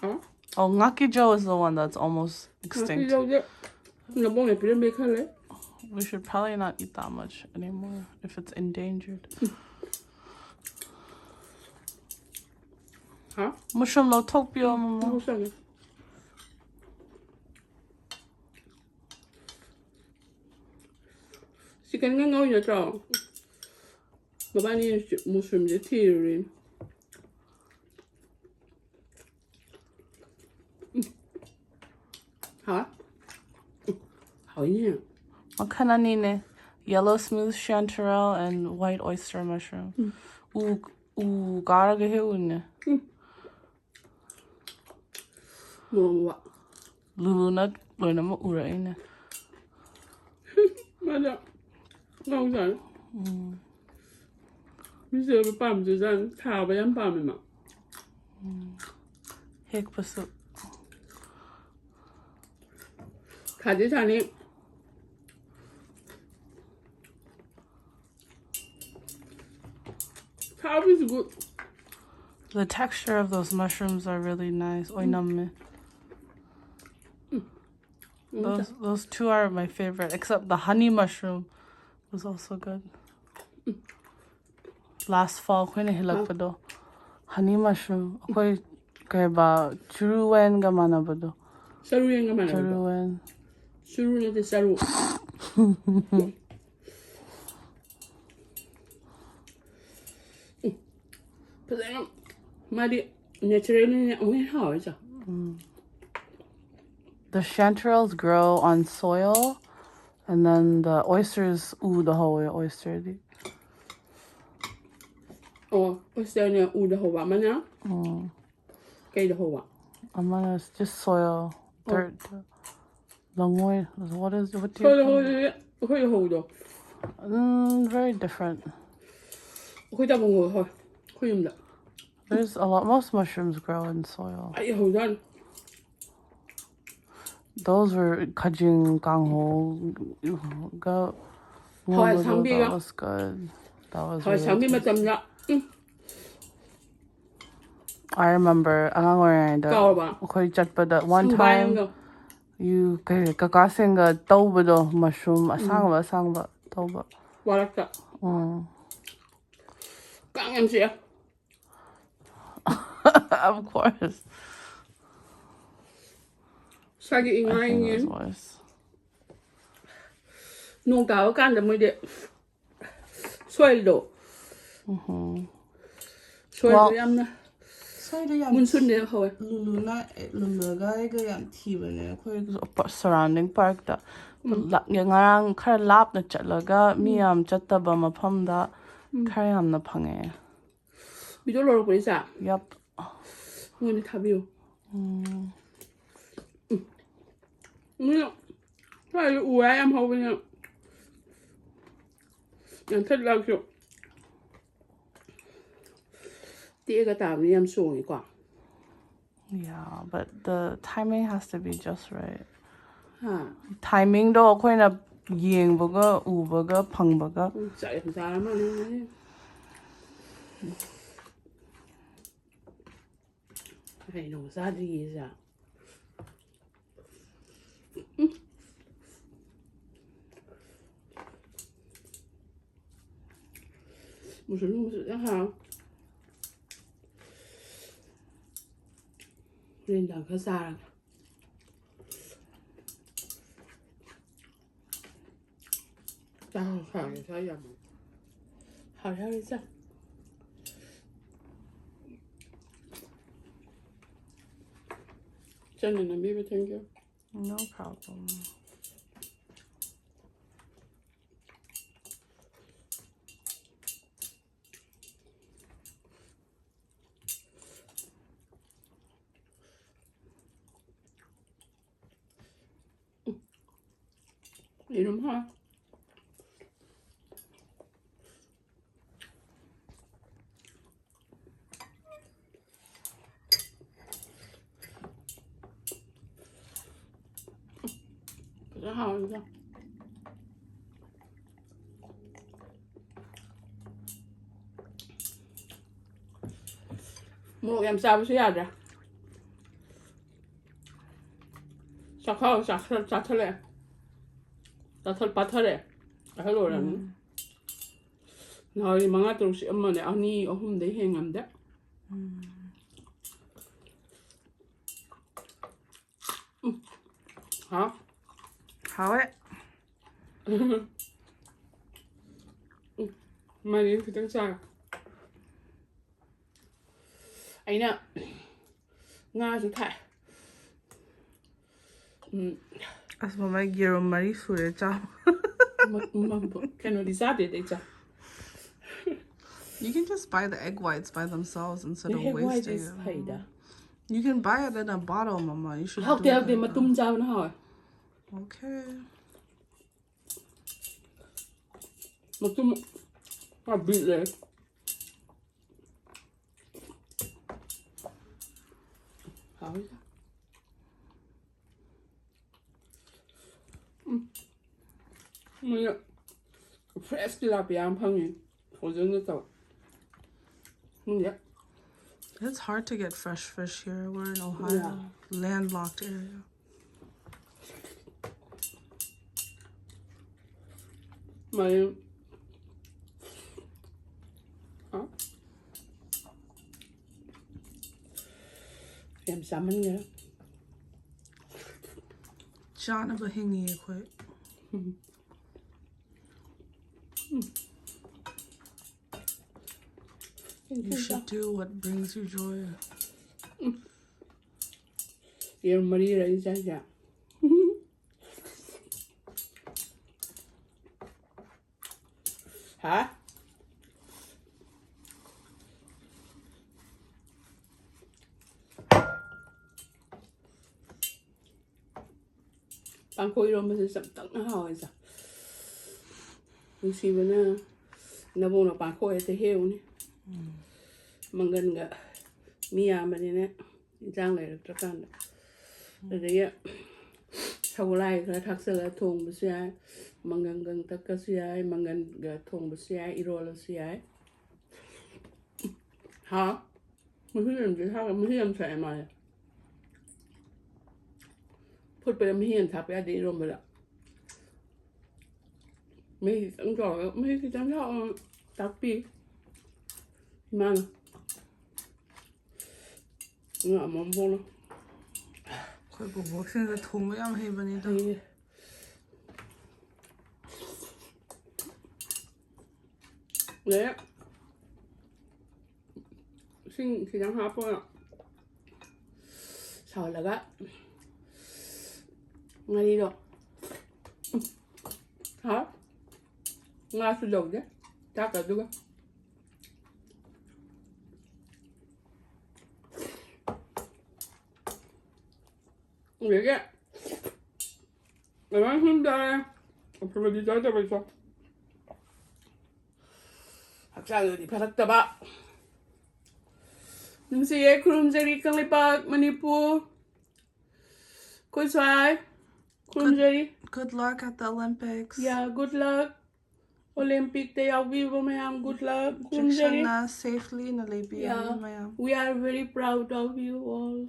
ꯍꯥ? Oh, ngakijo is the one that's almost extinct. ꯉꯥꯀꯤꯖꯧꯁꯦ ꯅꯕꯣꯛꯅ ꯄꯤꯔꯝꯕꯩ ꯈꯔ ꯂꯩ꯫ We should probably not eat that much anymore if it's endangered. ꯍꯥ? Mushroom ꯂꯧꯊꯣꯛꯄꯤꯌꯣ, ꯃꯃꯥ꯫ ꯂꯧꯁꯪꯉꯦ꯫ Chickenꯒ ꯉꯧꯔꯤ ꯅꯠꯇ꯭ꯔꯣ? ꯃꯕꯥꯅꯤ mushroomꯁꯦ ꯊꯤꯔꯨꯔꯤꯅꯤ꯫ ꯎꯝ꯫ ꯍꯥ? ꯍꯣꯏꯅꯦ꯫ ꯃꯈꯜ ꯑꯅꯤꯅꯦ, yellow smooth chanterelle and white oyster mushroom. ꯎ ꯎ ꯀꯥꯔꯒ ꯍꯦꯛ ꯎꯅꯦ꯫ ꯃꯣꯔꯣꯛ ꯃꯦꯠꯄ꯫ ꯂꯨꯂꯨꯅ ꯂꯣꯏꯅꯃꯛ ꯎꯔꯛꯏꯅꯦ꯫ ꯃꯥꯗ ꯉꯥꯎꯖꯥꯠꯅꯤ꯫ ꯃꯤꯁꯦ ꯄꯥꯝꯖꯖꯥꯠꯅꯤ꯫ ꯊꯥꯕ ꯌꯥꯝ ꯄꯥꯝꯃꯦ ꯃꯥ꯫ ꯍꯦꯛꯄꯁꯨ꯫ ꯊꯥꯗꯤ ꯊꯥꯅꯤ꯫ ꯊꯥꯕꯁꯨ good꯫ The texture of those mushrooms are really nice. ꯑꯣꯏꯅꯝꯃꯦ꯫ Those, those two are my favorite, except the honey mushroom was also good. Last fall ꯑꯩꯈꯣꯏꯅ ꯍꯦꯜꯂꯛꯄꯗꯣ, honey mushroom, ꯑꯩꯈꯣꯏ ꯀꯩꯕ, ꯆꯨꯔꯨꯋꯦꯟꯒ ꯃꯥꯟꯅꯕꯗꯣ꯫ ꯆꯔꯨ ꯌꯦꯟꯒ ꯃꯥꯟꯅꯕꯗꯣ꯫ ꯆꯨꯔꯨꯋꯦꯟ꯫ ꯆꯨꯔꯨ ꯅꯠꯇꯦ, ꯆꯔꯨ꯫ ꯎꯝ, ꯐꯖꯅ ꯃꯥꯗꯤ naturally ꯑꯃꯨꯛ ꯍꯦꯟꯅ ꯍꯥꯎꯋꯦ ꯆꯥ꯫ The chanterelles grow on soil, and then the oysters ꯎꯗ ꯍꯧꯋꯦ, oysterꯗꯤ꯫ ꯑꯣ, oysterꯅ ꯎꯗ ꯍꯧꯕ, ꯑꯃꯅ ꯀꯩꯗ ꯍꯧꯕ? ꯑꯃꯅ just soil, dirt. ꯂꯉꯣꯏ, what is, what do you ꯑꯩꯈꯣꯏꯗ call it? ꯍꯧꯕꯗꯨꯗꯤ, ꯑꯩꯈꯣꯏꯗ ꯍꯧꯕꯗꯣ꯫ Mm, very different. ꯑꯩꯈꯣꯏ ꯇꯥꯕꯨꯡ ꯍꯧꯋꯦ, ꯍꯣꯏ, ꯑꯩꯈꯣꯏ ꯌꯨꯝꯗ꯫ There's a lot, most mushrooms grow in soil. ꯑꯩ ꯍꯧꯖꯥꯠꯅꯤ꯫ Those were ꯈꯖꯤꯡ ꯀꯥꯡꯍꯧꯒ ꯍꯋꯥꯏ ꯉꯧꯕꯗꯣ, ꯑꯁꯥꯡꯕꯤꯒ꯫ That was good. That was ꯍꯋꯥꯏ really ꯑꯁꯥꯡꯕꯤ tasty. ꯃꯇꯝꯗ꯫ ꯎꯝ, I remember ꯑꯉꯥꯡ ꯑꯣꯏꯔꯤꯉꯩꯗ ꯀꯥꯎꯔꯕ? ꯑꯩꯈꯣꯏ ꯆꯠꯄꯗ one time ꯁꯪꯕꯥꯏꯒ꯫ you ꯀꯩ ꯀꯀꯥꯁꯤꯡꯒ ꯇꯧꯕꯗꯣ, mushroom ꯑꯁꯥꯡꯕ ꯑꯁꯥꯡꯕ ꯇꯧꯕ꯫ ꯋꯥꯔꯛꯇ꯫ ꯎꯝ. ꯀꯥꯡ ꯌꯥꯝ ꯆꯤꯛꯑꯦ꯫ Of course. ꯁ꯭ꯋꯥꯏꯒꯤ ꯏꯉꯥ I think ꯏꯉꯦꯟ꯫ It was worse. ꯅꯣꯡ ꯇꯥꯕ ꯀꯥꯟꯗ ꯃꯣꯏꯗꯤ soilꯗꯣ꯫ Soilꯗꯣ Well, ꯌꯥꯝꯅ ꯁ꯭ꯋꯥꯏꯗ ꯌꯥꯝ ꯃꯨꯟꯁꯨꯟꯗꯦ ꯍꯧꯋꯦ꯫ ꯂꯨꯂꯨꯅ, ꯂꯨꯂꯨꯒ ꯑꯩꯒ ꯌꯥꯝ ꯊꯤꯕꯅꯦ ꯑꯩꯈꯣꯏ surrounding parkꯇ꯫ ꯎꯝ꯫ ꯂ-, ꯉꯔꯥꯡ ꯈꯔ ꯂꯥꯞꯅ ꯆꯠꯂꯒ ꯃꯤ ꯎꯝ꯫ ꯌꯥꯝ ꯆꯠꯇꯕ ꯃꯐꯝꯗ ꯎꯝ꯫ ꯈꯔ ꯌꯥꯝꯅ ꯐꯪꯉꯛꯑꯦ꯫ ꯚꯤꯗꯤꯑꯣ ꯂꯧꯔꯛꯄꯅꯤ ꯆꯥ꯫ ꯌꯞ꯫ ꯑꯩꯉꯣꯟꯗ ꯊꯥꯕꯤꯌꯨ꯫ ꯎꯝ꯫ ꯎꯝ꯫ ꯃꯣꯏꯅ ꯁ꯭ꯋꯥꯏꯗ ꯎ ꯋꯥ ꯌꯥꯝ ꯍꯧꯕꯅꯤꯅ ꯌꯥꯡꯊꯠꯂꯛꯑꯁꯨ ꯇꯦꯛꯑꯒ ꯇꯥꯕꯅꯤ ꯌꯥꯝ ꯆꯣꯡꯉꯤꯀꯣ꯫ Yeah, but the timing has to be just right. ꯍꯥ? Timingꯗꯣ ꯑꯩꯈꯣꯏꯅ ꯌꯦꯡꯕꯒ, ꯎꯕꯒ, ꯐꯪꯕꯒ꯫ ꯎꯝ, ꯆꯥꯛ ꯌꯥꯝ ꯆꯥꯔ ꯃꯥꯜꯂꯦ꯫ ꯀꯩꯅꯣ ꯆꯥꯗ꯭ꯔꯤꯌꯦ ꯆꯥ꯫ ꯎꯝ꯫ ꯃꯨꯁꯨꯔꯤ ꯃꯨꯁꯨꯔꯤ ꯌꯥꯝ ꯍꯥꯎ꯫ ꯍꯣꯔꯦꯟ ꯅꯨꯡꯗꯥꯡ ꯈꯔ ꯆꯥꯔꯒꯦ꯫ ꯆꯥꯛ ꯍꯥꯎꯔꯦ, ꯆꯥꯛ ꯌꯥꯝ ꯍꯥꯎꯔꯦ, ꯍꯥꯎꯔꯦ, ꯆꯥ꯫ ꯆꯟꯅ ꯅꯝꯕꯤꯕ, thank you꯫ No problem. ꯌꯦꯔꯨꯝ ꯍꯥꯎꯋꯦ꯫ ꯐꯖꯅ ꯍꯥꯎꯋꯤꯗ꯫ ꯃꯣꯔꯣꯛ ꯌꯥꯝ ꯆꯥꯕꯁꯨ ꯌꯥꯗ꯭ꯔꯦ꯫ ꯆꯥꯛꯈꯥꯎ ꯆꯥꯊ-, ꯆꯥꯊꯠꯂꯛꯑꯦ꯫ ꯆꯥꯊꯠ-, ꯄꯥꯊꯔꯛꯑꯦ꯫ ꯑꯍꯜ ꯑꯣꯏꯔꯕꯅꯤꯅ꯫ ꯎꯝ꯫ ꯅꯍꯥꯟꯋꯥꯏ ꯃꯉꯥ ꯇꯔꯨꯛ ꯆꯤꯛꯑꯝꯕꯅꯦ, ꯑꯅꯤ ꯑꯍꯨꯝꯗꯩ ꯍꯦꯟ ꯉꯝꯗꯦ꯫ ꯎꯝ꯫ ꯎꯝ꯫ ꯍꯥꯎ꯫ ꯍꯥꯎꯋꯦ꯫ ꯎꯝ꯫ ꯃꯥꯏꯔꯦꯟ ꯈꯤꯇꯪ ꯆꯥꯔꯦ꯫ ꯑꯩꯅ ꯉꯥꯁꯨ ꯊꯥꯛꯑꯦ꯫ ꯎꯝ꯫ ꯑꯁ, ꯃꯃꯥꯏ ꯌꯦꯔꯨꯝ ꯃꯔꯤ ꯁꯨꯔꯦ ꯆꯥꯕ꯫ ꯃ- ꯃ- ꯀꯩꯅꯣꯗꯤ ꯆꯥꯗꯦꯗ ꯏꯆꯥ꯫ You can just buy the egg whites by themselves instead of Egg white wasting is it. ꯐꯩꯗ꯫ You can buy it in a bottle, mama. You should ꯍꯥꯎꯇꯦ do ꯍꯥꯎꯇꯦ, that. ꯃꯇꯨꯝ ꯆꯥꯕꯅ ꯍꯥꯎꯋꯦ꯫ Okay. ꯃꯇꯨꯝ ꯍꯥꯞꯄꯤꯔꯦ꯫ ꯍꯥꯎꯋꯤꯗ꯫ ꯎꯝ꯫ ꯃꯣꯏꯅ fresh tilapia ꯑꯃ ꯐꯪꯉꯤ꯫ Frozen ꯅꯠꯇꯕ꯫ ꯈꯪꯗꯦ꯫ It's hard to get fresh fish here. We're in Ohio, Yeah. landlocked area. ꯃꯥꯏ ꯌꯥꯝ ꯆꯥꯃꯟꯈ꯭ꯔꯦ꯫ ꯆꯥꯅꯕ ꯍꯤꯡꯉꯤ ꯑꯩꯈꯣꯏ. You should do what brings you joy. ꯌꯦꯔꯨꯝ ꯃꯔꯤꯔ ꯑꯩ ꯆꯥꯏꯁꯦ? ꯍꯥ? ꯄꯥꯡꯈꯣꯛ ꯏꯔꯣꯝꯕꯁꯦ ꯆꯝꯇꯛꯅ ꯍꯥꯎꯋꯦ ꯏꯆꯥ꯫ ꯅꯨꯡꯁꯤꯕꯅ ꯅꯕꯣꯛꯅ ꯄꯥꯡꯈꯣꯛ ꯍꯦꯛꯇ ꯍꯦꯛꯎꯅꯤ꯫ ꯃꯪꯒꯟꯒ ꯃꯤ ꯌꯥꯝꯕꯅꯤꯅ ꯏꯟꯖꯥꯡ ꯂꯩꯔꯛꯇ꯭ꯔꯀꯥꯟꯗ꯫ ꯑꯗꯒꯤ ꯁꯒꯣꯜꯍꯋꯥꯏ ꯈꯔ ꯊꯥꯛꯆꯜꯂꯒ ꯊꯣꯡꯕꯁꯨ ꯌꯥꯏ, ꯃꯪꯒꯟ ꯀꯪꯇꯛꯀꯁꯨ ꯌꯥꯏ, ꯃꯪꯒꯟꯒ ꯊꯣꯡꯕꯁꯨ ꯌꯥꯏ, ꯏꯔꯣꯜꯂꯁꯨ ꯌꯥꯏ꯫ ꯍꯥꯎ꯫ ꯃꯍꯤ ꯌꯥꯝꯗꯤ ꯊꯥꯛꯑꯦ, ꯃꯍꯤ ꯌꯥꯝ ꯊꯥꯛꯑꯦ ꯃꯥꯁꯦ꯫ ꯐꯨꯠꯄꯗ ꯃꯍꯤ ꯌꯥꯝ ꯊꯥꯛꯄ ꯌꯥꯗꯦ ꯏꯔꯣꯝꯕꯗ꯫ ꯃꯍꯤ ꯈꯤꯇꯪ ꯇꯧꯔꯒ, ꯃꯍꯤ ꯈꯤꯇꯪ ꯊꯥꯛꯑꯣ ꯇꯥꯛꯄꯤ ꯏꯃꯥꯅ꯫ ꯉꯥ ꯑꯃ ꯕꯣꯛꯅ꯫ ꯑꯩꯈꯣꯏ ꯕꯣꯕꯣꯛꯁꯤꯡꯁꯦ ꯊꯣꯡꯕ ꯌꯥꯝ ꯍꯩꯕꯅꯤꯗ꯫ ꯍꯩꯌꯦ꯫ ꯑꯗꯩ ꯏꯁꯤꯡ ꯈꯤꯇꯪ ꯍꯥꯞꯄꯒ ꯁꯧꯍꯜꯂꯒ ꯉꯥꯔꯤꯗꯣ꯫ ꯍꯥ? ꯉꯥꯁꯨ ꯂꯧꯗꯦ꯫ ꯆꯥꯛꯀ ꯑꯗꯨꯒ꯫ ꯑꯗꯒꯤ ꯑꯗꯨꯃꯥꯏꯅ ꯁꯨꯝ ꯆꯥꯔꯦ꯫ ꯑꯐꯕꯗꯤ ꯆꯥꯗꯕꯩꯀꯣ꯫ ꯍꯛꯆꯥꯡꯗꯗꯤ ꯐꯔꯛꯇꯕ꯫ ꯅꯨꯡꯁꯤꯌꯦ, ꯈꯨꯔꯨꯝꯖꯔꯤ ꯀꯪꯂꯩꯄꯥꯛ ꯃꯅꯤꯄꯨꯔ꯫ ꯑꯩꯈꯣꯏ ꯁ꯭ꯋꯥꯏ ꯈꯨꯔꯨꯝꯖꯔꯤ꯫ Good luck at the Olympics. Yeah, good luck. Olympicꯇ ꯌꯥꯎꯕꯤꯕ ꯃꯌꯥꯝ, good luck. ꯈꯨꯔꯨꯝꯖꯔꯤ꯫ ꯆꯦꯛꯁꯤꯟꯅ safelyꯅ ꯂꯩꯕꯤꯌꯨ Yeah. ꯃꯌꯥꯝ. We are very proud of you all.